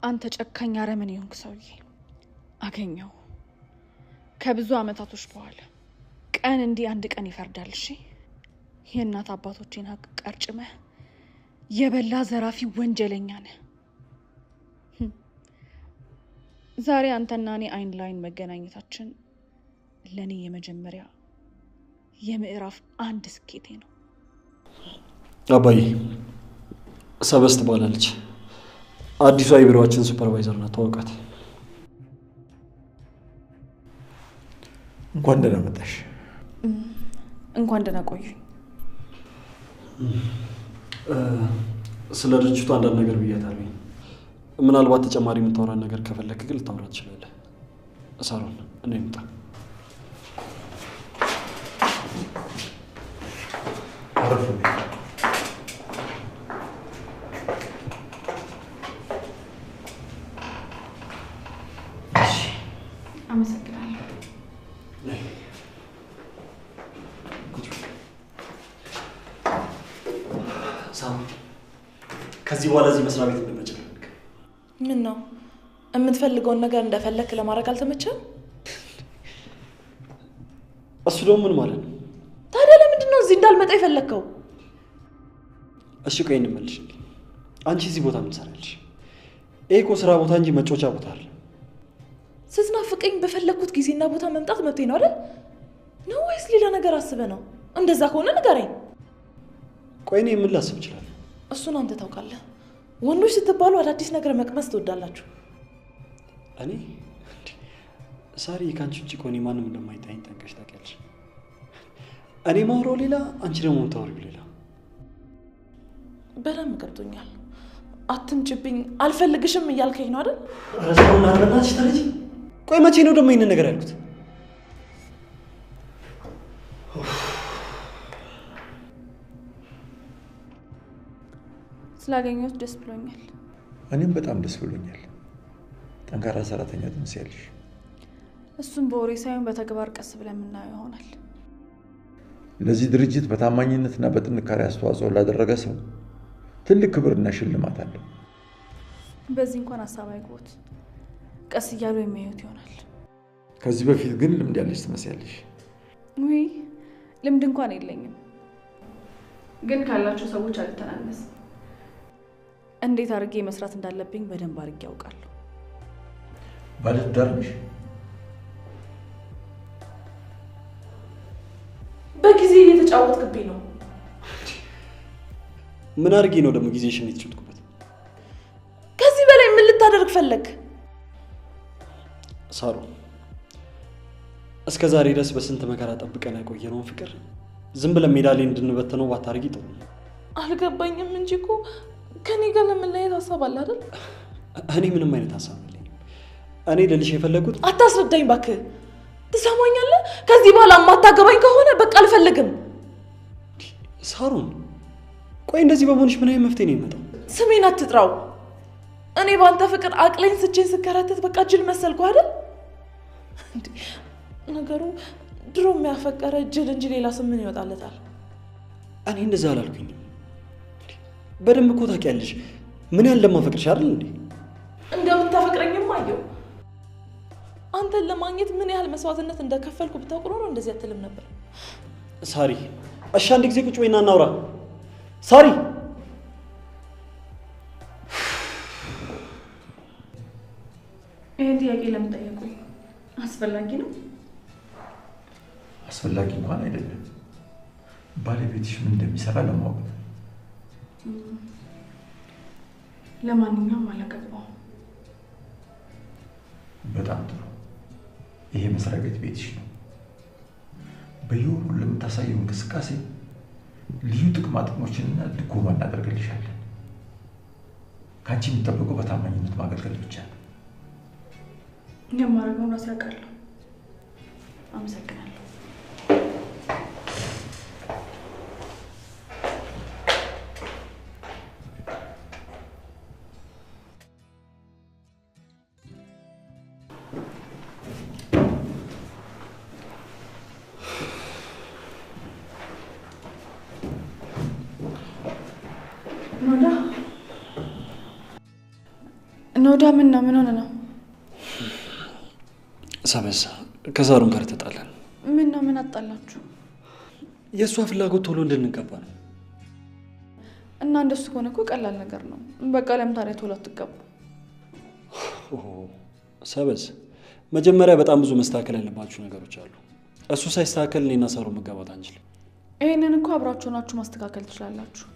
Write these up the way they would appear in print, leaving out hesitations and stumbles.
አንተ ጨካኝ አረመኔ የሆንክ ሰውዬ አገኘው ከብዙ አመታቶች በኋላ። ቀን እንዲህ አንድ ቀን ይፈርዳል። እሺ የእናት አባቶቼን ሀቅ ቀርጭመህ የበላ ዘራፊ ወንጀለኛ ነህ። ዛሬ አንተና እኔ አይን ላይን መገናኘታችን ለእኔ የመጀመሪያ የምዕራፍ አንድ ስኬቴ ነው። አባዬ ሰበስ ትባላለች። አዲሷ የቢሮአችን supervisor ናት። ተዋወቃት። እንኳን ደህና መጣሽ። እንኳን ደህና ቆዩኝ። ስለ ድርጅቱ አንዳንድ ነገር ብያታለሁ። ምናልባት ተጨማሪ የምታወራን ነገር ከፈለክ ግን ልታወራ ትችላለህ። ሳሮን እኔ ልምጣ። አረፍ በይ። አመሰግናለሁ። ሳሮን ከዚህ በኋላ እዚህ መስሪያ ቤት እንድትመጪ አልፈልግም። ምን ነው የምትፈልገውን ነገር እንደፈለክ ለማድረግ አልተመቸም? እሱ ደግሞ ምን ማለት ነው? ታዲያ ለምንድን ነው እዚህ እንዳልመጣ የፈለግከው? እሺ ቆይ እንመልሽ። አንቺ እዚህ ቦታ ምን ትሰሪያለሽ? ይሄ እኮ ስራ ቦታ እንጂ መጫወቻ ቦታ አይደለም። ስትናፍቀኝ በፈለግኩት ጊዜና ቦታ መምጣት መብቴ ነው አይደል? ነው ወይስ ሌላ ነገር አስበህ ነው? እንደዛ ከሆነ ንገረኝ። ቆይ እኔ ምን ላስብ እችላለሁ? እሱን አንተ ታውቃለህ። ወንዶች ስትባሉ አዳዲስ ነገር መቅመስ ትወዳላችሁ። እኔ እንዴ፣ ሳሪ ከአንቺ ውጭ እኮ እኔ ማንም እንደማይታየኝ ጠንቅቀሽ ታውቂያለሽ። እኔ ማውራው ሌላ፣ አንቺ ደግሞ የምታወሪው ሌላ። በደንብ ገብቶኛል። አትምጭብኝ፣ አልፈልግሽም እያልከኝ ነው አይደል? ኧረ ሳሮን፣ ኧረ በእናትሽ ተረጂ። ቆይ መቼ ነው ደግሞ ይህንን ነገር ያልኩት? ስላገኘሁት ደስ ብሎኛል። እኔም በጣም ደስ ብሎኛል። ጠንካራ ሰራተኛ ትመስያለሽ። እሱም በወሬ ሳይሆን በተግባር ቀስ ብለን የምናየው ይሆናል። ለዚህ ድርጅት በታማኝነትና በጥንካሬ አስተዋጽኦ ላደረገ ሰው ትልቅ ክብርና ሽልማት አለው። በዚህ እንኳን ሀሳብ አይግቦት፣ ቀስ እያሉ የሚያዩት ይሆናል። ከዚህ በፊት ግን ልምድ ያለሽ ትመስያለሽ። ውይ ልምድ እንኳን የለኝም፣ ግን ካላቸው ሰዎች አልተናነስም። እንዴት አድርጌ መስራት እንዳለብኝ በደንብ አድርጌ ያውቃለሁ። ባለትዳር ነሽ? በጊዜ እየተጫወትክብኝ ነው። ምን አድርጌ ነው ደግሞ ጊዜሽን የተጫወትኩበት? ከዚህ በላይ ምን ልታደርግ ፈለግ? ሳሮን እስከ ዛሬ ድረስ በስንት መከራ ጠብቀን ያቆየነውን ፍቅር ዝም ብለን ሜዳ ላይ እንድንበትነው ባታደርጊ ጥሩ ነው። አልገባኝም እንጂ እኮ ከኔ ጋር ለመለየት ሀሳብ አለ አይደል? እኔ ምንም አይነት ሀሳብ የለኝም። እኔ ልልሽ የፈለጉት አታስረዳኝ እባክህ። ትሰማኛለህ? ከዚህ በኋላ የማታገባኝ ከሆነ በቃ አልፈልግም። ሳሮን ቆይ እንደዚህ በመሆንሽ ምን አይነት መፍትሄ ነው የሚመጣው? ስሜን አትጥራው። እኔ በአንተ ፍቅር አቅሌን ስቼ ስከራተት በቃ ጅል መሰልኩ አይደል? እንዴ ነገሩ ድሮ የሚያፈቀረ ጅል እንጂ ሌላ ስም ምን ይወጣለታል? እኔ እንደዛ አላልኩኝም። በደንብ እኮ ታውቂያለሽ ምን ያህል እንደማፈቅርሽ አይደል እንዴ? እንደምታፈቅረኝም አየሁ። አንተን ለማግኘት ምን ያህል መስዋዕትነት እንደከፈልኩ ብታውቅ ኖሮ እንደዚህ አትልም ነበር። ሳሪ እሺ አንድ ጊዜ ቁጭ በይና እናውራ። ሳሪ ይህን ጥያቄ ለምን ጠየቁኝ? አስፈላጊ ነው? አስፈላጊ እንኳን አይደለም። ባለቤትሽ ምን እንደሚሰራ ለማወቅ ነው። ለማንኛውም አላገባውም። በጣም ጥሩ። ይሄ መስሪያ ቤት ቤትሽ ነው። በየወሩ ለምታሳየው እንቅስቃሴ ልዩ ጥቅማ ጥቅሞችንና ድጎማ እናደርግልሻለን። ከአንቺ የሚጠበቀው በታማኝነት ማገልገል ብቻ ነው። የማደርገውን ራሴ አውቃለሁ። አመሰግናለሁ። ኖዳ ኖዳ ምን ነው? ምን ሆነ ነው? ሰበዝ ከሳሩን ጋር ተጣላን። ምን ነው? ምን አጣላችሁ? የእሷ ፍላጎት ቶሎ እንድንጋባ ነው። እና እንደሱ ከሆነ እኮ ቀላል ነገር ነው። በቃ ለምን ታዲያ ቶሎ አትጋቡ? ሰበዝ መጀመሪያ በጣም ብዙ መስተካከል ያለባችሁ ነገሮች አሉ። እሱ ሳይስተካከል እኔና ሳሩ መጋባት አንችልም። ይሄንን እኮ አብራችሁ ናችሁ ማስተካከል ትችላላችሁ።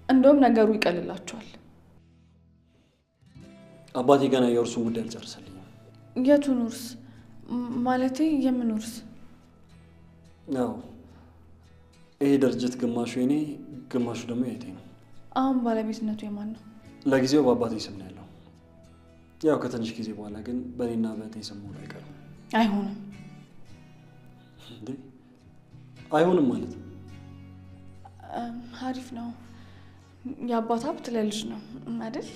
እንደውም ነገሩ ይቀልላችኋል። አባቴ ገና የውርሱን ጉዳይ አልጨረሰልኝም። የቱን ውርስ? ማለቴ የምን ውርስ? ያው ይሄ ድርጅት ግማሹ የኔ ግማሹ ደግሞ የእህቴ ነው። አሁን ባለቤትነቱ የማን ነው? ለጊዜው በአባቴ ስም ነው ያለው። ያው ከትንሽ ጊዜ በኋላ ግን በእኔና በእህቴ ስም መሆኑ አይቀርም። አይሆንም። እንዴ አይሆንም ማለት? አሪፍ ነው። የአባት ሀብት ለልጅ ነው አይደል?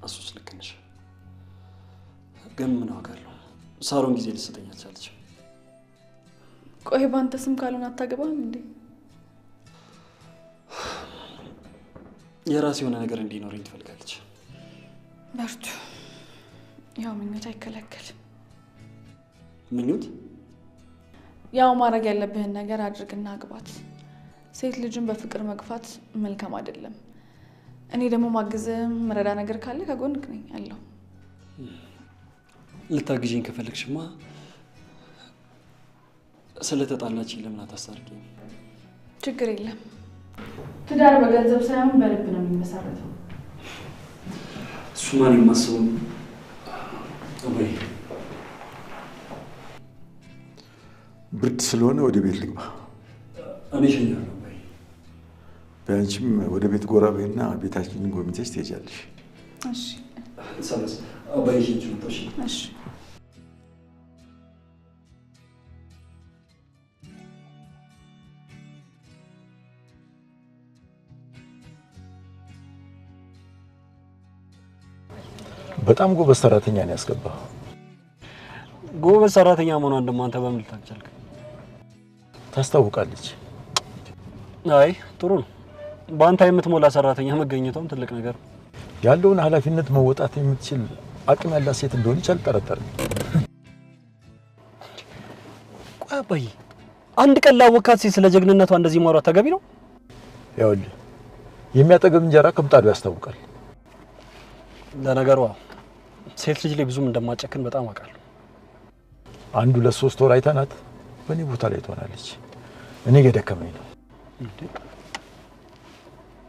እሱስ ልክ ነሽ። ግን ምን አውቃለሁ፣ ሳሮን ጊዜ ልትሰጠኝ አልቻለችም። ቆይ በአንተ ስም ካልሆነ አታገባም እንዴ? የራስ የሆነ ነገር እንዲኖረኝ ትፈልጋለች። በርቱ። ያው ምኞት አይከለከልም። ምኞት? ያው ማድረግ ያለብህን ነገር አድርግና አግባት። ሴት ልጅን በፍቅር መግፋት መልካም አይደለም። እኔ ደግሞ ማግዝህ መረዳ ነገር ካለ ከጎንክ ነኝ አለሁ። ልታግዢኝ ከፈለግሽማ ስለተጣላችኝ ለምን አታስታርቂኝ? ችግር የለም። ትዳር በገንዘብ ሳይሆን በልብ ነው የሚመሰረተው። እሱማ እኔ የማስበው ወይ ብርድ ስለሆነ ወደ ቤት ልግባ። እኔ እሸኛለሁ። ወይ በአንቺም ወደ ቤት ጎራ በይና ቤታችንን ጎብኝተሽ ትሄጃለሽ። እሺ ሰበስ አባዬ ሂጅ። እሺ በጣም ጎበዝ ሰራተኛ ነው ያስገባው። ጎበዝ ሰራተኛ መሆኗን ደግሞ አንተ በምን ልታውቅ ቻልክ? ታስታውቃለች። አይ ጥሩ ነው። በአንተ የምትሞላ ሰራተኛ መገኘቷም ትልቅ ነገር ነው። ያለውን ኃላፊነት መወጣት የምትችል አቅም ያላት ሴት እንደሆነች አልጠረጠርም። ቆይ አባዬ፣ አንድ ቀን ላወካት ሴት ስለ ጀግንነቷ እንደዚህ ማውራት ተገቢ ነው? ይኸውልህ የሚያጠግብ እንጀራ ከምጣዱ ያስታውቃል። ለነገሯ ሴት ልጅ ላይ ብዙም እንደማጨክን በጣም አውቃለሁ። አንድ ሁለት ሶስት ወር አይተናት በእኔ ቦታ ላይ ትሆናለች። እኔ እየደከመኝ ነው።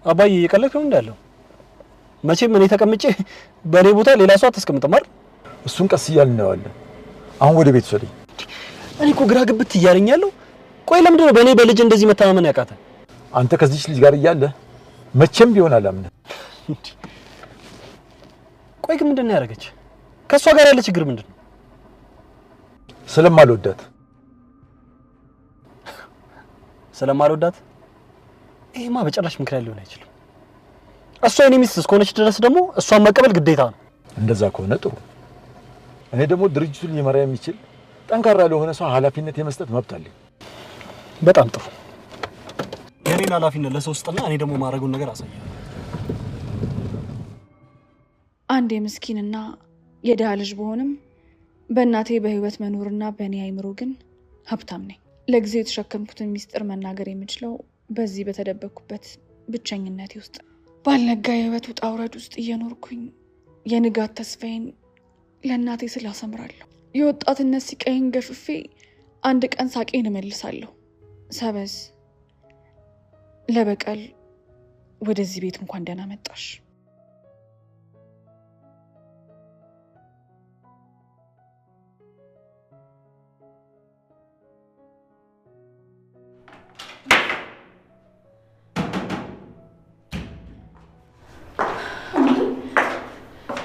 አባዬ እየቀለድክ ነው እንዳለው? መቼም እኔ ተቀምጬ በእኔ ቦታ ሌላ ሰው አታስቀምጥም አይደል? እሱን ቀስ እያልን እናየዋለን። አሁን ወደ ቤት ውሰደኝ። እኔ እኮ ግራ ግብት እያለኝ ያለው። ቆይ ለምንድን ነው በእኔ በልጅ እንደዚህ መተማመን ያቃተህ? አንተ ከዚች ልጅ ጋር እያለ መቼም ቢሆን አላምንህ። ቆይ ግን ምንድን ነው ያደረገች? ከእሷ ጋር ያለ ችግር ምንድን ነው? ስለማልወዳት። ስለማልወዳት? ይሄማ በጭራሽ ምክንያት ሊሆን አይችልም። እሷ የኔ ሚስት እስከሆነች ድረስ ደግሞ እሷን መቀበል ግዴታ ነው። እንደዛ ከሆነ ጥሩ። እኔ ደግሞ ድርጅቱን ሊመራ የሚችል ጠንካራ ለሆነ ሰው ኃላፊነት የመስጠት መብት አለኝ። በጣም ጥሩ። የኔን ኃላፊነት ለሰው ስጥና እኔ ደግሞ ማድረጉን ነገር አሳያለሁ። አንድ የምስኪንና የድሃ ልጅ ብሆንም በእናቴ በህይወት መኖርና በእኔ አይምሮ ግን ሀብታም ነኝ። ለጊዜው የተሸከምኩትን ሚስጥር መናገር የምችለው በዚህ በተደበቅኩበት ብቸኝነቴ ውስጥ ባልነጋ የህይወት ውጣ ውረድ ውስጥ እየኖርኩኝ የንጋት ተስፋዬን ለእናቴ ስል አሰምራለሁ። የወጣትነት ሲቃዬን ገፍፌ አንድ ቀን ሳቄን እመልሳለሁ። ሰበዝ ለበቀል ወደዚህ ቤት እንኳን ደህና መጣሽ።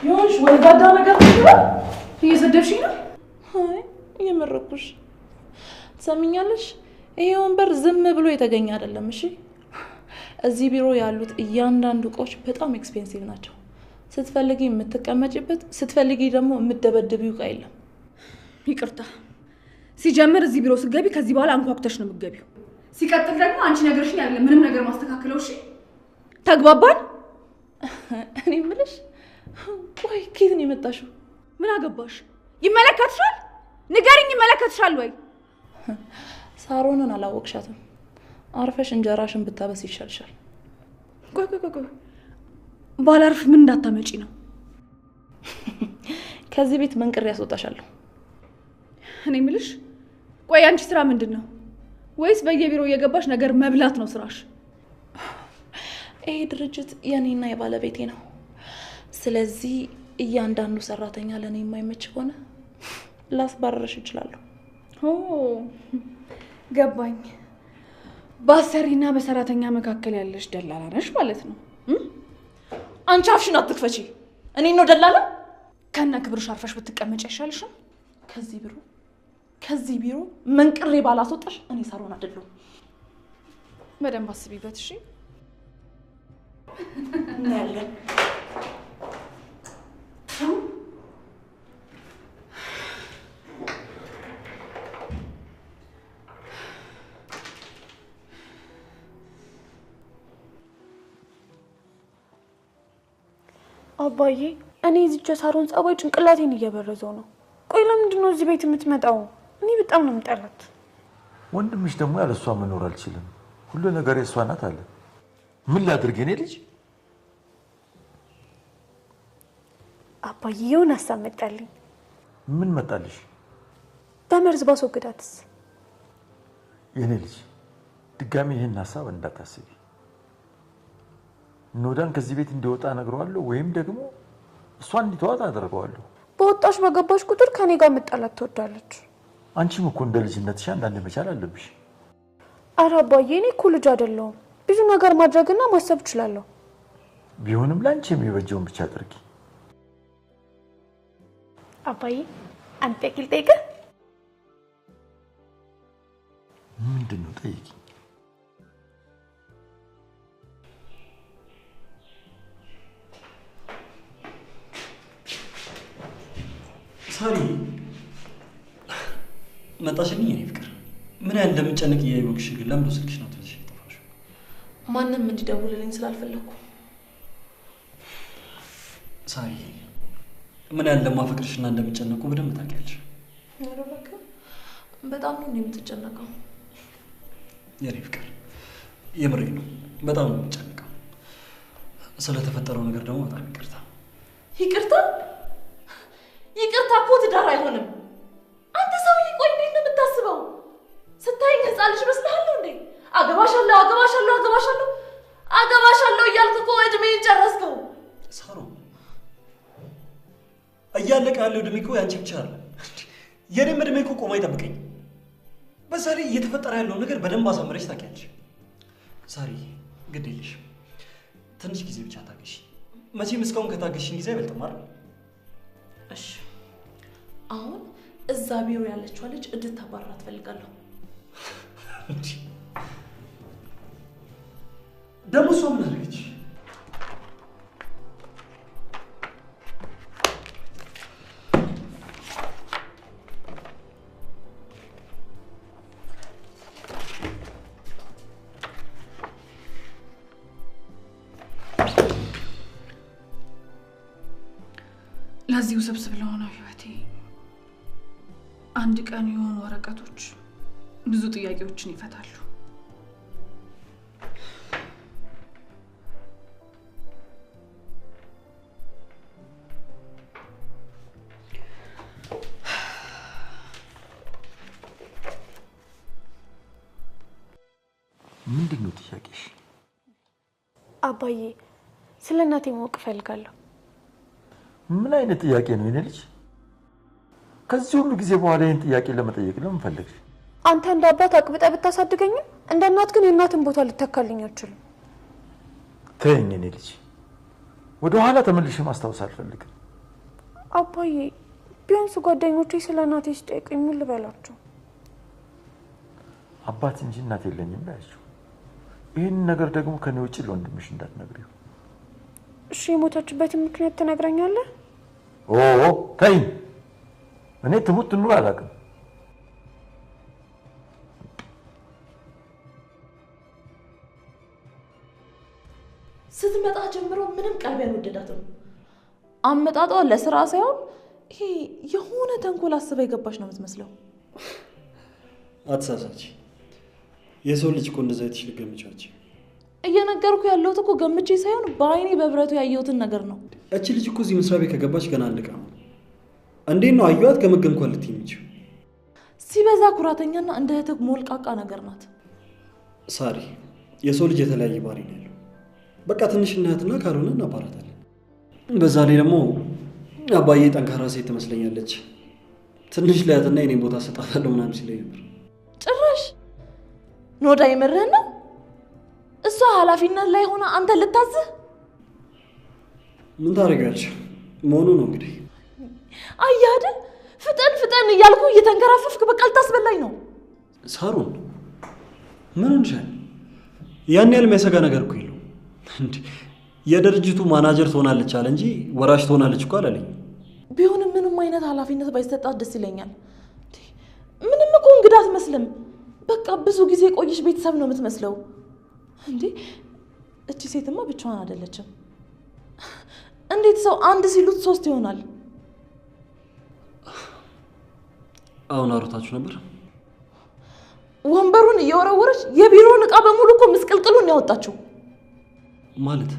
ይሁንሽ ወልጋዳ ነገር ነው። እየሰደብሽኝ ነው? አይ እየመረኩሽ። ትሰሚኛለሽ? ይሄ ወንበር ዝም ብሎ የተገኘ አይደለም። እሺ እዚህ ቢሮ ያሉት እያንዳንዱ እቃዎች በጣም expensive ናቸው። ስትፈልጊ የምትቀመጭበት፣ ስትፈልጊ ደግሞ የምትደበድቢው እቃ የለም። ይቅርታ፣ ሲጀምር እዚህ ቢሮ ስትገቢ ከዚህ በኋላ አንኳኩተሽ ነው የምትገቢው። ሲቀጥል ደግሞ አንቺ ነገርሽኝ አይደለም ምንም ነገር ማስተካከለው። እሺ ተግባባን? እኔ የምልሽ ቆይ ከየት ነው የመጣሽው? ምን አገባሽ? ይመለከትሻል? ንገሪኝ፣ ይመለከትሻል ወይ? ሳሮንን አላወቅሻትም። አርፈሽ እንጀራሽን ብታበስ ይሻልሻል። ቆይ ቆይ ቆይ፣ ባላርፍ ምን እንዳታመጪ ነው? ከዚህ ቤት መንቅሬ ያስወጣሻለሁ። እኔ የምልሽ ቆይ አንቺ ስራ ምንድን ነው? ወይስ በየቢሮው እየገባሽ ነገር መብላት ነው ስራሽ? ይሄ ድርጅት የኔና የባለቤቴ ነው። ስለዚህ እያንዳንዱ ሰራተኛ ለኔ የማይመች ከሆነ ላስባረርሽ እችላለሁ። ኦ ገባኝ። በአሰሪና በሰራተኛ መካከል ያለሽ ደላላ ነሽ ማለት ነው። አንቺ አፍሽን አትክፈቺ። እኔ ነው ደላላ? ከነ ክብርሽ አርፈሽ ብትቀመጪ አይሻልሽም? ከዚህ ቢሮ መንቅሬ ባላስወጣሽ እኔ ሳሮን አይደለሁም። በደንብ አስቢበት እሺ። እናያለን። አባዬ እኔ እዚህ ሳሮን ጸባይ ጭንቅላቴን እየበረዘው ነው። ቆይ ለምንድን ነው እዚህ ቤት የምትመጣው? እኔ በጣም ነው የምጠላት። ወንድምሽ ደግሞ ያለ እሷ መኖር አልችልም፣ ሁሉ ነገር የእሷ ናት አለ። ምን ላድርግ የኔ ልጅ? አባዬ የሆነ ሀሳብ መጣልኝ። ምን መጣልሽ? በመርዝ ባስወግዳትስ? የኔ ልጅ ድጋሚ ይህን ሀሳብ እንዳታስቢ። ኖዳን ከዚህ ቤት እንዲወጣ እነግረዋለሁ፣ ወይም ደግሞ እሷን እንዲተዋት አደርገዋለሁ። በወጣሽ በገባሽ ቁጥር ከኔ ጋር መጣላት ትወዳለች። አንቺም እኮ እንደ ልጅነትሽ አንዳንድ መቻል አለብሽ። ኧረ አባዬ እኔ እኮ ልጅ አይደለሁም። ብዙ ነገር ማድረግና ማሰብ እችላለሁ። ቢሆንም ላንቺ የሚበጀውን ብቻ አድርጊ። አባዬ አንድ ጥያቄ ልጠይቅህ? ምንድን ነው? ጠይቂ። ሳሪ መጣሽልኝ የኔ ፍቅር። ምን ያህል እንደምጨነቅ እያወቅሽ ግን ለምን ስልክሽን አጥፍተሽ የጠፋሽው? ማንም እንዲደውልልኝ ስላልፈለኩ። ሳሪ ምን ያህል እንደማፈቅርሽና እንደምጨነቁ በደንብ ታውቂያለሽ። ኧረ እባክህ በጣም ነው የምትጨነቀው። የኔ ፍቅር የምሬን ነው፣ በጣም ነው የምጨነቀው። ስለተፈጠረው ነገር ደግሞ በጣም ይቅርታ። ይቅርታ? ይቅርታ እኮ ትዳር አይሆንም። አንተ ሰውዬ ቆይ እንዴት ነው የምታስበው? ስታይኝ ህፃን ልጅ መስልሃለሁ እንዴ? አገባሻለሁ አገባሻለሁ አገባሻለሁ አገባሻለሁ እያልክ እኮ እድሜን ጨረስከው። ሳሮ እያለቀ ያለው እድሜ እኮ ያንቺ ብቻ አይደለም፣ የኔም እድሜ እኮ ቆሞ አይጠብቀኝ። በዛ ላይ እየተፈጠረ ያለው ነገር በደንብ አሳምረሽ ታውቂያለሽ። ሳሪ ግድ የለሽም፣ ትንሽ ጊዜ ብቻ ታገሺ። መቼም እስካሁን ከታገሽኝ ጊዜ አይበልጥም አይደል? እሺ አሁን እዛ ቢሮ ያለችዋ ልጅ እንድታባርራት እፈልጋለሁ። ደግሞ እሷ ምን አደረገች? ለዚህ ውስብስብ ለሆነው ህይወቴ አንድ ቀን የሆኑ ወረቀቶች ብዙ ጥያቄዎችን ይፈታሉ። ምንድን ነው ጥያቄሽ? አባዬ ስለ እናቴ ማወቅ እፈልጋለሁ። ምን አይነት ጥያቄ ነው የኔ ልጅ? ከዚህ ሁሉ ጊዜ በኋላ ይህን ጥያቄ ለመጠየቅ ለምን ፈለግሽ? አንተ እንደ አባት አቅብጠህ ብታሳድገኝም እንደ እናት ግን የእናትን ቦታ ልተካልኝ አልችልም። ተይኝ የኔ ልጅ፣ ወደ ኋላ ተመልሼ ማስታወስ አልፈልግም። አባዬ ቢያንስ ጓደኞቼ ስለ እናቴ ሲጠይቁኝ ምን ልበላቸው? አባት እንጂ እናት የለኝም በያቸው። ይህን ነገር ደግሞ ከኔ ውጭ ለወንድምሽ እንዳትነግሪው። እሺ የሞተችበትን ምክንያት ትነግረኛለህ? ኦ ተይኝ፣ እኔ ትሙት ትኑር አላውቅም። ስትመጣ ጀምሮ ምንም ቀልብ ያልወደዳትም። አመጣጧ ለስራ ሳይሆን ይሄ የሆነ ተንኮል አስባ የገባች ነው የምትመስለው። አትሳሳች። የሰው ልጅ እኮ እንደዛ አይተሽ ልትገምጪው። እየነገርኩ ያለሁት እኮ ገምቼ ሳይሆን በአይኔ በብረቱ ያየሁትን ነገር ነው። እቺ ልጅ እኮ እዚህ መስሪያ ቤት ከገባች ገና አንድ ቀን ነው። እንዴት ነው አየኋት ገመገምኳት ልትይ የምችይው? ሲበዛ ኩራተኛና እንደ እህትህ ሞልቃቃ ነገር ናት። ሳሪ፣ የሰው ልጅ የተለያየ ባህሪ ነው ያለው። በቃ ትንሽ እናያትና ካልሆነ እናባራታለን። በዛ ላይ ደግሞ አባዬ ጠንካራ ሴት ትመስለኛለች። ትንሽ ላያትና የኔን ቦታ ሰጣታለሁ ምናምን ሲለኝ ነበር። ጭራሽ ኖዳ የምርህን ነው? እሷ ኃላፊነት ላይ ሆና አንተ ልታዝህ? ምን ታደርጊያለሽ? መሆኑ ነው እንግዲህ። አየህ አይደል? ፍጠን ፍጠን እያልኩ እየተንከራፈፍክ በቃ ልታስበላኝ ነው። ሳሩን ምን ሆንሻል? ያን ያህል የሚያሰጋ ነገር እኮ የለውም። እንዴ የድርጅቱ ማናጀር ትሆናለች አለ እንጂ ወራሽ ትሆናለች እኮ አላለኝ። ቢሆንም ምንም አይነት ኃላፊነት ባይሰጣት ደስ ይለኛል። ምንም እኮ እንግዳ አትመስልም። በቃ ብዙ ጊዜ ቆይሽ ቤተሰብ ነው የምትመስለው። እንዴ እቺ ሴትማ ብቻዋን አይደለችም። እንዴት ሰው አንድ ሲሉት ሶስት ይሆናል? አሁን አውርታችሁ ነበር? ወንበሩን እየወረወረች የቢሮውን እቃ በሙሉ እኮ ምስቅልቅሉን ያወጣችው። ማለት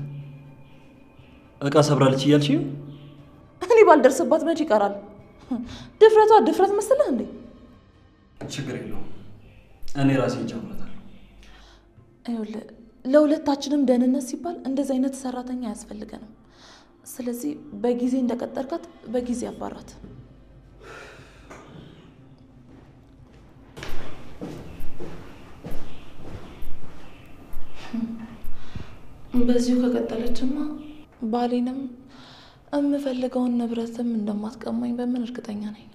እቃ ሰብራለች እያልሽ? እኔ ባልደርስባት መች ይቀራል? ድፍረቷ ድፍረት መሰለህ እንዴ? ችግር የለውም እኔ ራሴ እጫወታለሁ። ይኸውልህ ለሁለታችንም ደህንነት ሲባል እንደዚህ አይነት ሰራተኛ አያስፈልገንም። ስለዚህ በጊዜ እንደቀጠርካት በጊዜ አባራት። በዚሁ ከቀጠለችማ ባሌንም የምፈልገውን ንብረትም እንደማትቀማኝ በምን እርግጠኛ ነኝ።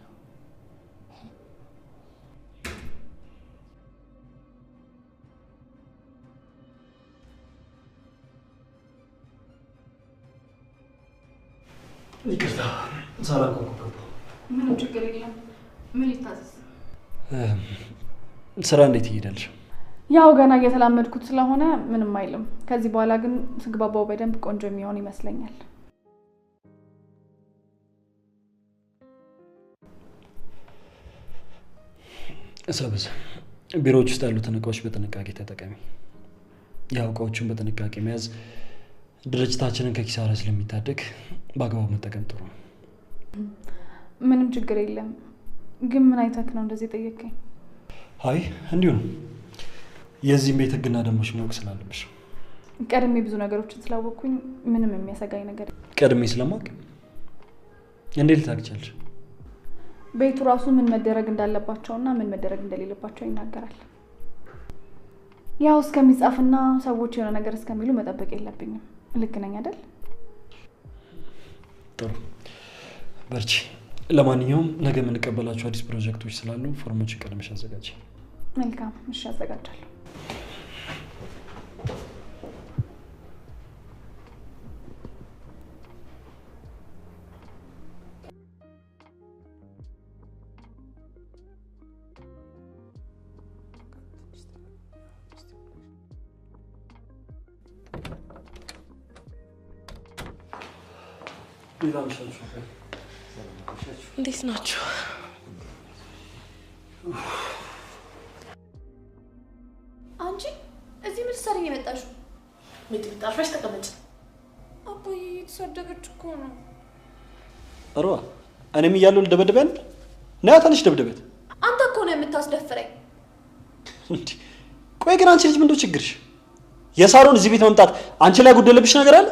ይቅርታ ሳላንኳኳ ገባሁ። ምንም ችግር የለም። ምን ይታዘዝ? ስራ እንዴት እየሄዳልሽ? ያው ገና እየተላመድኩት ስለሆነ ምንም አይልም። ከዚህ በኋላ ግን ስግባባው በደንብ ቆንጆ የሚሆን ይመስለኛል። ሰብዝ፣ ቢሮዎች ውስጥ ያሉትን እቃዎች በጥንቃቄ ተጠቀሚ። ያው እቃዎቹን በጥንቃቄ መያዝ ድርጅታችንን ከኪሳራ ስለሚታደግ በአግባቡ መጠቀም ጥሩ ነው። ምንም ችግር የለም። ግን ምን አይተክ ነው እንደዚህ የጠየቀኝ? አይ እንዲሁ ነው። የዚህም ቤት ህግና ደንቦች ማወቅ ስላለብሽ። ቀድሜ ብዙ ነገሮችን ስላወቅኩኝ ምንም የሚያሰጋኝ ነገር ቀድሜ ስለማወቅ እንዴት ልታውቂ ቻልሽ? ቤቱ ራሱ ምን መደረግ እንዳለባቸውና ምን መደረግ እንደሌለባቸው ይናገራል። ያው እስከሚጻፍና ሰዎች የሆነ ነገር እስከሚሉ መጠበቅ የለብኝም። ልክ ነኝ አይደል? ጥሩ በርቺ። ለማንኛውም ነገ የምንቀበላቸው አዲስ ፕሮጀክቶች ስላሉ ፎርሞችን ቀድመሽ አዘጋጂ። መልካም፣ እሺ አዘጋጃለሁ። እንዴት ናችሁ? አንቺ እዚህ ምን ልትሰሪ ነው የመጣሽው? ሚጥሚጣ አርፈሽ ተቀመጭ። አባዬ እየተሳደበች እኮ ነው። እርዋ እኔም እያለሁ ልደበድበን ነያ ትንሽ ደብድበት። አንተ እኮ ነው የምታስደፍረኝ። እንዴ ቆይ ግን አንቺ ልጅ ምንድነው ችግርሽ? የሳሮን እዚህ ቤት መምጣት አንቺ ላይ ጎደለብሽ ነገር አለ?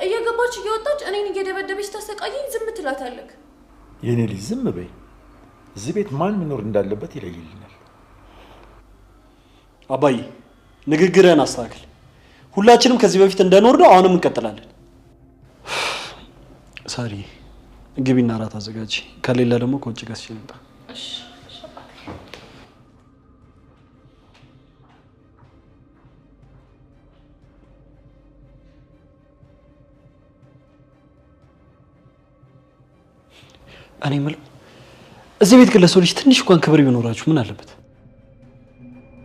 እየገባች እየወጣች እኔን እየደበደበች ታሰቃየኝ፣ ዝም ትላታለህ። የኔ ልጅ ዝም በይ። እዚህ ቤት ማን መኖር እንዳለበት ይለይልናል። አባዬ ንግግርህን አስተካክል። ሁላችንም ከዚህ በፊት እንደኖርነው አሁንም እንቀጥላለን። ሳሪ ግቢና እራት አዘጋጂ፣ ከሌላ ደግሞ ከውጭ ገዝቼ ልምጣ። እሺ። እኔ የምለው እዚህ ቤት ግን ለሰው ልጅ ትንሽ እንኳን ክብር ቢኖራችሁ ምን አለበት?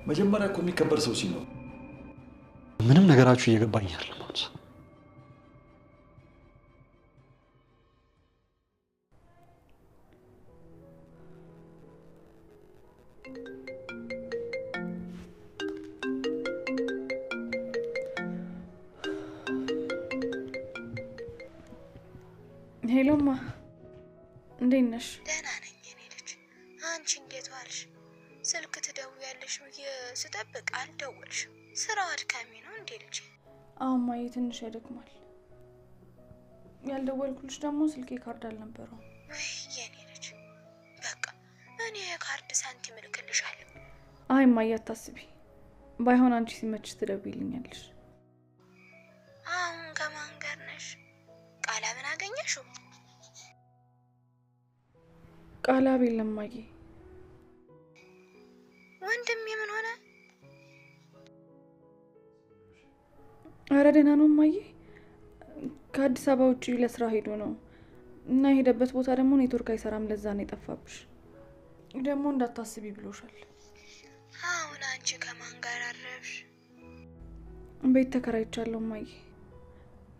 መጀመሪያ እኮ የሚከበር ሰው ሲኖር ምንም ነገራችሁ እየገባኝ አይደለም። አሁን Hello ማ፣ እንዴት ነሽ? ደህና ነኝ የኔ ልጅ። አንቺ እንዴት ዋልሽ? ስልክ ትደውያለሽ ብዬ ስጠብቅ አልደወልሽም። ስራው አድካሚ ነው እንዴ ልጅ? አዎ እማዬ፣ ትንሽ ያደክማል። ያልደወልኩልሽ ደግሞ ስልኬ ካርድ አልነበረውም። ውይ የኔ ልጅ፣ በቃ እኔ የካርድ ሳንቲም እልክልሻለሁ። አይ እማዬ አታስቢ። ባይሆን አንቺ ሲመችሽ ትደውይልኛለሽ። አሁን ከማን ጋር ነሽ? ቃላብን አገኘሽው? ቃላብ የለም እማዬ። ወንድሜ ምን ሆነ? ኧረ ደህና ነው እማዬ። ከአዲስ አበባ ውጪ ለስራ ሄዶ ነው እና የሄደበት ቦታ ደግሞ ኔትወርክ አይሰራም። ለዛ ነው የጠፋብሽ። ደግሞ እንዳታስቢ ብሎሻል። አሁን አንቺ ከማን ጋር አረፍሽ? ቤት ተከራይቻለሁ እማዬ።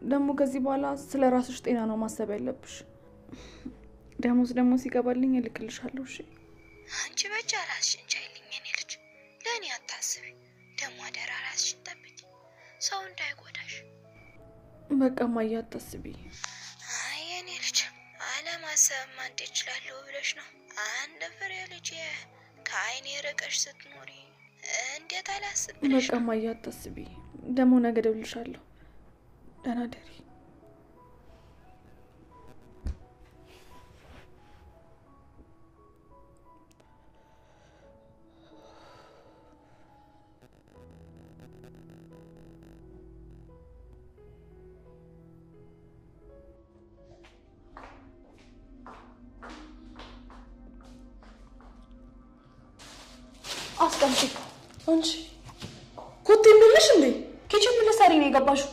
ደግሞ ከዚህ በኋላ ስለ ራስሽ ጤና ነው ማሰብ ያለብሽ። ደሞዝ ደግሞ ሲገባልኝ እልክልሻለሁ። እሺ አንቺ ብቻ ራስሽን ቻይልኝ የኔ ልጅ፣ ለእኔ አታስቢ። ደግሞ አደራ ራስሽን ጠብቂ፣ ሰው እንዳይጎዳሽ። በቃ እማዬ አታስቢ። አይ የኔ ልጅ፣ አለማሰብማ እንዴት እችላለሁ ብለሽ ነው? አንድ ፍሬ ልጅ ከአይኔ ርቀሽ ስትኖሪ እንዴት አላስብ ብለሽ በቃ እማዬ አታስቢ። ደግሞ ነገ እደውልልሻለሁ። ደህና ደሪ። አስቀምጪ። አንቺ ኮቴ የምልሽ እንዴ? Kitchen ምን ልትሰሪ ነው የገባሽው?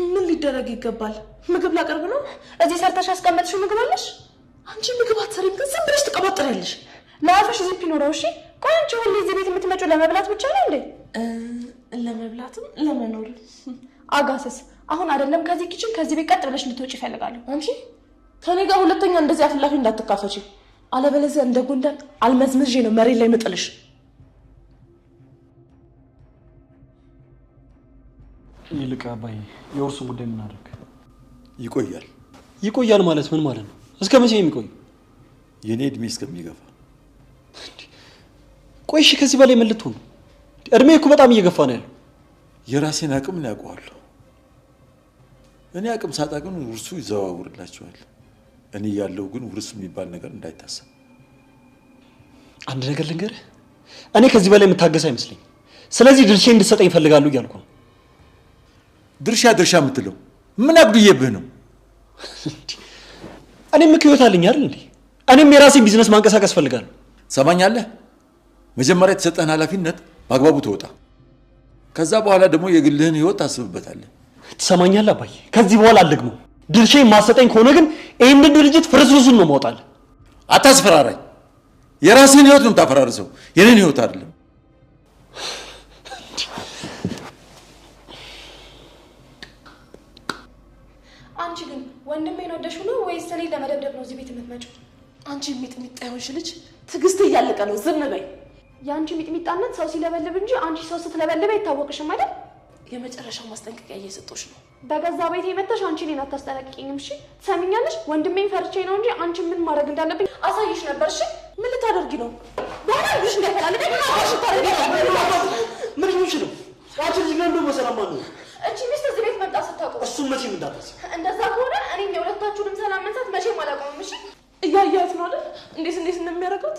ምን ሊደረግ ይገባል? ምግብ ላቀርብ ነው። እዚህ ሰርተሽ ያስቀመጥሽው ምግብ አለሽ? አንቺ ምግብ አትሰሪም፣ ግን ዝም ብለሽ ትቀባጥሪያለሽ። ለአፍሽ ዚፕ ይኖረው። እሺ ቆይ አንቺ ሁሌ እዚህ ቤት የምትመጪው ለመብላት ብቻ ነው እንዴ? ለመብላትም ለመኖር። አጋሰስ አሁን አይደለም ከዚህ kitchen ከዚህ ቤት ቀጥ ብለሽ እንድትወጪ እፈልጋለሁ። አንቺ ከኔ ጋር ሁለተኛ እንደዚህ አፍላፊ እንዳትካፈቺ፣ አለበለዚያ እንደ ጉንዳን አልመዝምዤ ነው መሬት ላይ ምጥልሽ። ይልቅ አባዬ የውርሱን ጉዳይ ምን አደረግ? ይቆያል። ይቆያል ማለት ምን ማለት ነው? እስከ መቼ የሚቆይ? የኔ እድሜ እስከሚገፋ። ቆይ እሺ፣ ከዚህ በላይ ምን ልትሆን? እድሜ እኮ በጣም እየገፋ ነው ያለው። የራሴን አቅም ነው ያውቀዋለሁ። እኔ አቅም ሳጣ ግን ውርሱ ይዘዋውርላቸዋል። እኔ ያለው ግን ውርስ የሚባል ነገር እንዳይታሰብ። አንድ ነገር ልንገርህ፣ እኔ ከዚህ በላይ የምታገስ አይመስለኝም። ስለዚህ ድርሻ እንድትሰጠኝ እፈልጋለሁ እያልኩ ነው። ድርሻ ድርሻ የምትለው ምን አጉድዬብህ ነው? እኔም እኮ ህይወት አለኝ አይደል እንዴ? እኔም የራሴን ቢዝነስ ማንቀሳቀስ እፈልጋለሁ። ሰማኛለህ? መጀመሪያ የተሰጠህን ኃላፊነት በአግባቡ ተወጣ። ከዛ በኋላ ደግሞ የግልህን ህይወት ታስብበታለህ። ትሰማኛለህ አባዬ? ከዚህ በኋላ አልደግመውም። ድርሻዬን ማሰጠኝ ከሆነ ግን ይህንን ድርጅት ፍርስርሱን ነው የማወጣልህ። አታስፈራራኝ። የራስህን ህይወት ነው የምታፈራርሰው፣ የኔን ህይወት አይደለም። አንቺ ግን ወንድሜን ወደሽው ነው ወይስ እኔን ለመደብደብ ነው እዚህ ቤት የምትመጪው? አንቺ ሚጥሚጣ የሆንሽ ልጅ ትዕግስት እያለቀ ነው። ዝም በይ። የአንቺ ሚጥሚጣነት ሰው ሲለበልብ እንጂ አንቺ ሰው ስትለበልብ አይታወቅሽም አይደል? የመጨረሻው ማስጠንቀቂያ እየሰጠሁሽ ነው። በገዛ ቤቴ መተሽ አንቺ እኔን አታስጠነቅቂኝም። እሺ ትሰሚኛለሽ? ወንድሜን ፈርቼ ነው እንጂ አንቺ ምን ማድረግ እንዳለብኝ አሳይሽ ነበር። እሺ ምን ልታደርጊ ነው? በኋላ ልጅሽ እንዳይፈላለ ምን ሆንሽ ነው? አንቺ ልጅ ለምን ደግሞ ሰላም ማን ነው? እቺ ሚስት እዚህ ቤት መምጣት ስታቆም እሱን መቼም እንዳታስቢ። እንደዛ ከሆነ እኔም የሁለታችሁንም ሰላም መንሳት መቼም አላቆምም። እሺ እያያት ነው አይደል? እንዴት እንዴት እንደሚያደርጋት።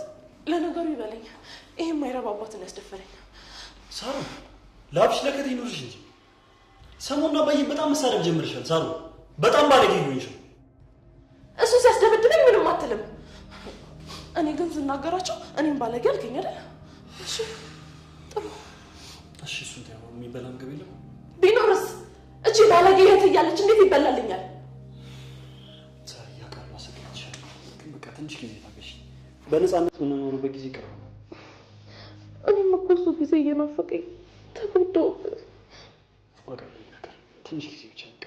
ለነገሩ ይበለኝ፣ ይሄ የማይረባ አባትን ያስደፈረኝ። ሳሩ ላብሽ ለከት ይኑርሽ እንጂ ሰሞኑን አባዬን በጣም መሳደብ ጀምርሻል። ሳሩ በጣም ባለጌ ይሆንሻል። እሱ ሲያስደበድበኝ ምንም አትልም። እኔ ግን ስናገራቸው እኔም ባለጌ አልከኝ አይደል? እሺ ጥሩ። እሺ እሱን ተይው። የሚበላ ምግብ የለም? ቢኖርስ እቺ ባለጌ እህት እያለች እንዴት ይበላልኛል? ሳሪ ያውቃል፣ አሰግድሻለሁ። ግን በቃ ትንሽ ጊዜ ታገሺ። በነፃነት የምንኖርበት ጊዜ ቅርብ ነው። እኔም እኮ እሱ ጊዜ እየናፈቀኝ ተጎዳሁበት። በቃ ነገር ትንሽ ጊዜ ብቻ በቃ።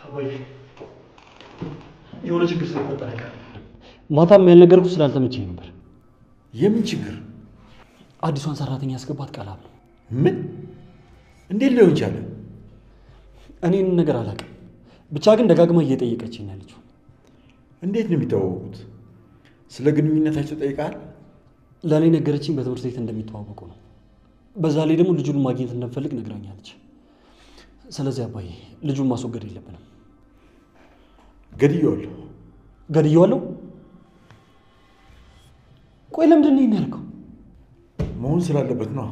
አባዬ የሆነ ችግር ስለተፈጠረ ማታም ያልነገርኩህ ስላልተመቸኝ ነበር። የምን ችግር? አዲሷን ሰራተኛ ያስገባት ቃላብ ነው። ምን? እንዴት ሊሆን ቻለ? እኔ ይህንን ነገር አላውቅም። ብቻ ግን ደጋግማ እየጠየቀችኝ ነው ያለችው። እንዴት ነው የሚተዋወቁት? ስለ ግንኙነታቸው ጠይቀሃል? ለእኔ ነገረችኝ በትምህርት ቤት እንደሚተዋወቁ ነው። በዛ ላይ ደግሞ ልጁን ማግኘት እንደምፈልግ ነግራኛለች። ስለዚህ አባዬ ልጁን ማስወገድ የለብንም። ገድዬዋለሁ። ገድዬዋለሁ? ቆይ ለምንድን ነው የሚያደርገው? መሆን ስላለበት ነው።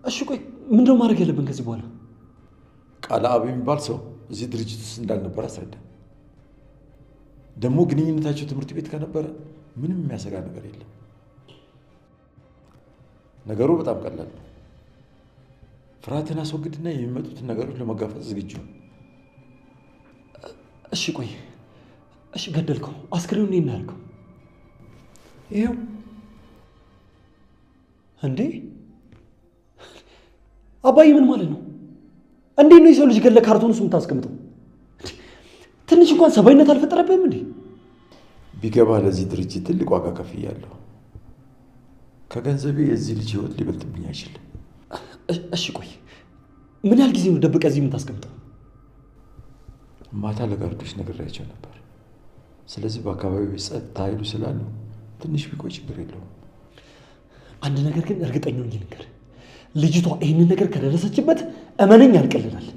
እሺ ቆይ ምንድነው ማድረግ ያለብን ከዚህ በኋላ? ቃልአብ የሚባል ሰው እዚህ ድርጅት ውስጥ እንዳልነበር አስረዳ። ደግሞ ግንኙነታቸው ትምህርት ቤት ከነበረ ምንም የሚያሰጋ ነገር የለም። ነገሩ በጣም ቀላል ነው። ፍርሃትን አስወግድና የሚመጡትን ነገሮች ለመጋፈጥ ዝግጁ። እሺ ቆይ እሺ ገደልከው፣ አስክሬኑን እኔ እናድርገው። ይኸው እንዴ አባዬ ምን ማለት ነው? እንዴት ነው የሰው ልጅ ገለ ካርቶን ውስጥ የምታስቀምጠው? ትንሽ እንኳን ሰብአዊነት አልፈጠረብህም እንዴ? ቢገባ ለዚህ ድርጅት ትልቅ ዋጋ ከፍያለሁ። ከገንዘቤ የዚህ ልጅ ህይወት ሊበልጥብኝ አይችልም። እሺ ቆይ ምን ያህል ጊዜ ነው ደብቀህ እዚህ የምታስቀምጠው? ማታ ለጋርዶች ነግሬያቸው ነበር። ስለዚህ በአካባቢው የጸጥታ ኃይሉ ስላሉ ትንሽ ቢቆይ ችግር የለውም። አንድ ነገር ግን እርግጠኛ ሆኜ ልንገርህ፣ ልጅቷ ይህንን ነገር ከደረሰችበት እመነኝ ያልቅልናል።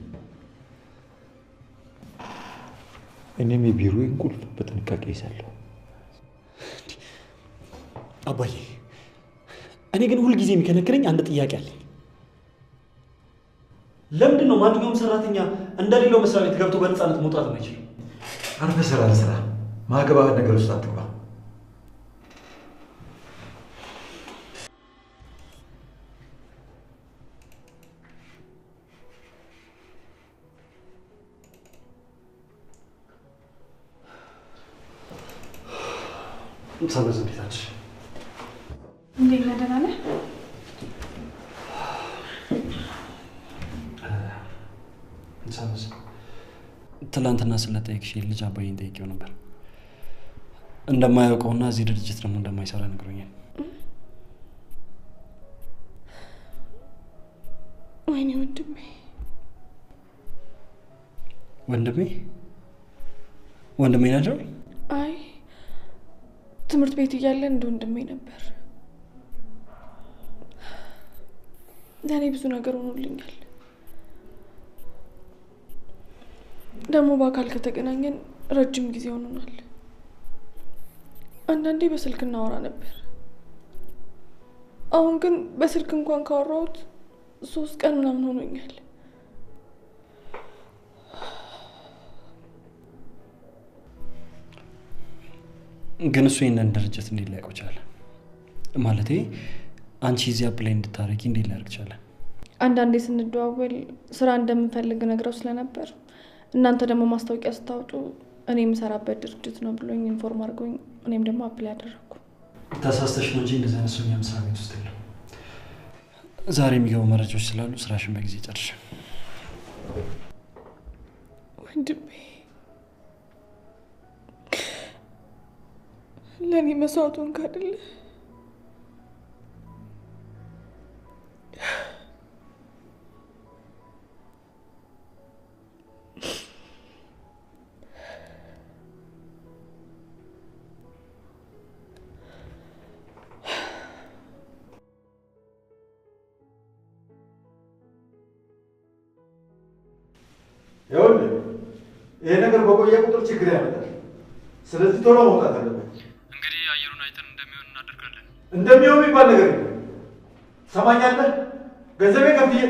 እኔም የቢሮዬን ቁልፍ በጥንቃቄ ይዛለሁ። አባዬ እኔ ግን ሁልጊዜ የሚከነክረኝ አንድ ጥያቄ አለኝ። ለምንድን ነው ማንኛውም ሰራተኛ እንደሌላው መስሪያ ቤት ገብቶ በነፃነት መውጣት የማይችለው? አርፈህ ስራ ስራ። ማገባበት ነገር ውስጥ አትግባ። ሰበዝ እንዴት አለሽ? እንዴት ነህ? ደህና ነህ? ሰበዝ ትላንትና ስለጠየቅሽ ልጅ አባዬን ጠይቄው ነበር። እንደማያውቀውና እዚህ ድርጅት ደግሞ እንደማይሰራ ነግሮኛል። ወይኔ ወንድሜ ወንድሜ ወንድሜ ናቸው? አይ ትምህርት ቤት እያለን እንደ ወንድሜ ነበር። ለእኔ ብዙ ነገር ሆኖልኛል። ደግሞ በአካል ከተገናኘን ረጅም ጊዜ ሆኖናል። አንዳንዴ በስልክ እናወራ ነበር። አሁን ግን በስልክ እንኳን ካወራሁት 3 ቀን ምናምን ሆኖኛል። ግን እሱ ይሄንን ድርጅት እንዴት ሊያውቀው ቻለ? ማለቴ አንቺ እዚህ apply እንድታረጊ እንዴት ሊያደርግ ቻለ? አንዳንዴ ስንደዋወል ስራ እንደምንፈልግ ነግረው ስለነበር እናንተ ደግሞ ማስታወቂያ ስታወጡ እኔ የምሰራበት ድርጅት ነው ብሎኝ inform አድርጎኝ እኔም ደግሞ apply አደረኩ። ተሳስተሽ ነው እንጂ እንደዚህ አይነት ሰው እኛ መስሪያ ቤት ውስጥ የለም። ዛሬ የሚገቡ መረጃዎች ስላሉ ስራሽን በጊዜ ጨርሽ። ወንድሜ ለእኔ መስዋዕት ሆንክ አይደለ? ይኸውልህ ይሄ ነገር በቆየ ቁጥር ችግር ያመጣል። ስለዚህ ቶሎ መውጣት አለበት። እንግዲህ አየሩን አይተን እንደሚሆን እናደርጋለን። እንደሚሆን የሚባል ነገር የለም። ሰማኛለህ? ገንዘቤ ከፍዬ